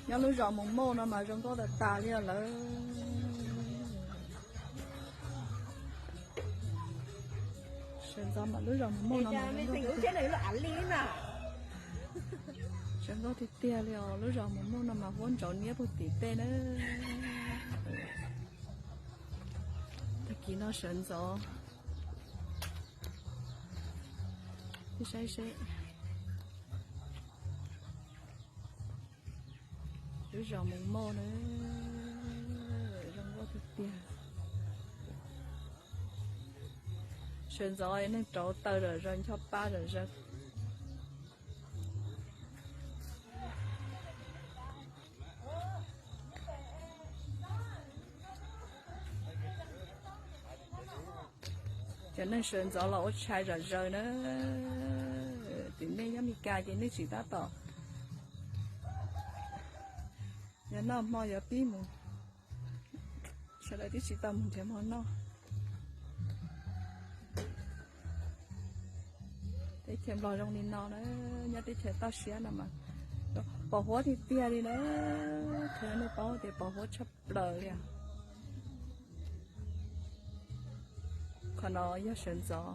Nyob lub zos Mus Mauj no mas zoo nkauj tas tas li os lawm. Sawv ntxov mas lub zos Mus Mauj no mas zoo nkauj tiag tiag li os. Lub zos Mus Mauj no mas huab ntsauv niab puag tim tej na. Tag kis no sawv ntxov, saib seb. Lub zos Mus Mauj na, zoo nkauj tiag tiag. Sawv ntxov neeg rauv taws zom zaws, ncho pa zom zaws. Cov neeg sawv ntxov los ua tshais zom zaws na. Tim nej nyob Mes Kas ces nej tsis tab tom, yog noj hmo yuav pib mus, sawv daws twb tsis tau mus nrhiav hmo noj. Teb chaws Nplog zoo li no na, nyob teb chaws toj siab no mas pos huab tiag tiag li na. Qhia nej paub tias pos huab tshaj plaws li. Qhov no yog sawv ntxov.